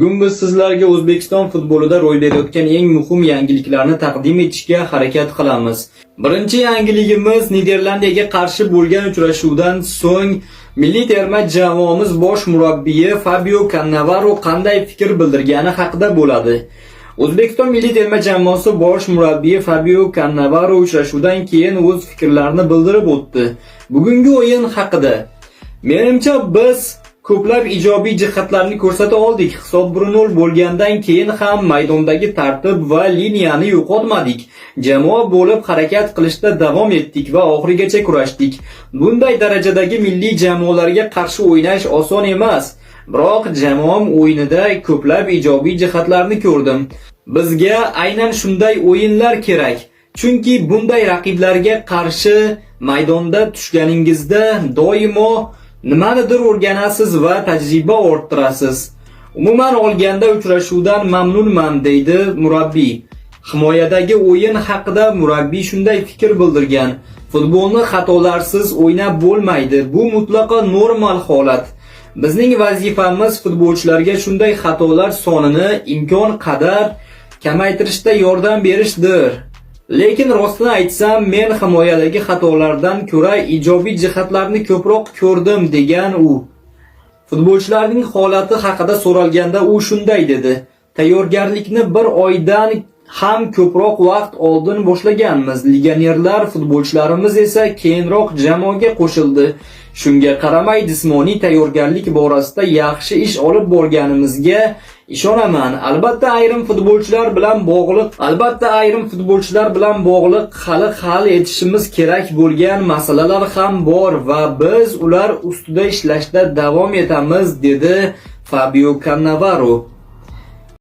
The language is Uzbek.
Bugun biz sizlarga O'zbekiston futbolida ro'y berayotgan eng muhim yangiliklarni taqdim etishga harakat qilamiz. Birinchi yangiligimiz: Niderlandiyaga qarshi bo'lgan uchrashuvdan so'ng milliy terma jamoamiz bosh murabbiyi Fabio Cannavaro qanday fikr bildirgani haqida bo'ladi. O'zbekiston milliy terma jamoasi bosh murabbiyi Fabio Cannavaro uchrashuvdan keyin o'z fikrlarini bildirib o'tdi. Bugungi o'yin haqida: "Menimcha, biz ko'plab ijobiy jihatlarni ko'rsata oldik. Hisob 1-0 bo'lgandan keyin ham maydondagi tartib va liniyani yo'qotmadik. Jamoa bo'lib harakat qilishda davom etdik va oxirigacha kurashdik. Bunday darajadagi milliy jamoalarga qarshi o'ynash oson emas. Biroq jamoam o'yinida ko'plab ijobiy jihatlarni ko'rdim. Bizga aynan shunday o'yinlar kerak. Chunki bunday raqiblarga qarshi maydonda tushganingizda doimo nimanidir o'rganasiz va tajriba orttirasiz. Umuman olganda uchrashuvdan mamnunman", deydi murabbiy. Himoyadagi o'yin haqida murabbiy shunday fikr bildirgan: "Futbolni xatolarsiz o'ynab bo'lmaydi. Bu mutlaqo normal holat. Bizning vazifamiz futbolchilarga shunday xatolar sonini imkon qadar kamaytirishda yordam berishdir. Lekin rostini aytsam, men himoyadagi xatolardan ko'ra ijobiy jihatlarni ko'proq ko'rdim", degan u. Futbolchilarning holati haqida so'ralganda u shunday dedi: "Tayyorgarlikni bir oydan ham ko'proq vaqt oldin boshlaganmiz. Legionerlar futbolchilarimiz esa keyinroq jamoaga qo'shildi. Shunga qaramay jismoniy tayyorgarlik borasida yaxshi ish olib borganimizga ishonaman. Albatta, ayrim futbolchilar bilan bog'liq hali hal etishimiz kerak bo'lgan masalalar ham bor va biz ular ustida ishlashda davom etamiz", dedi Fabio Cannavaro.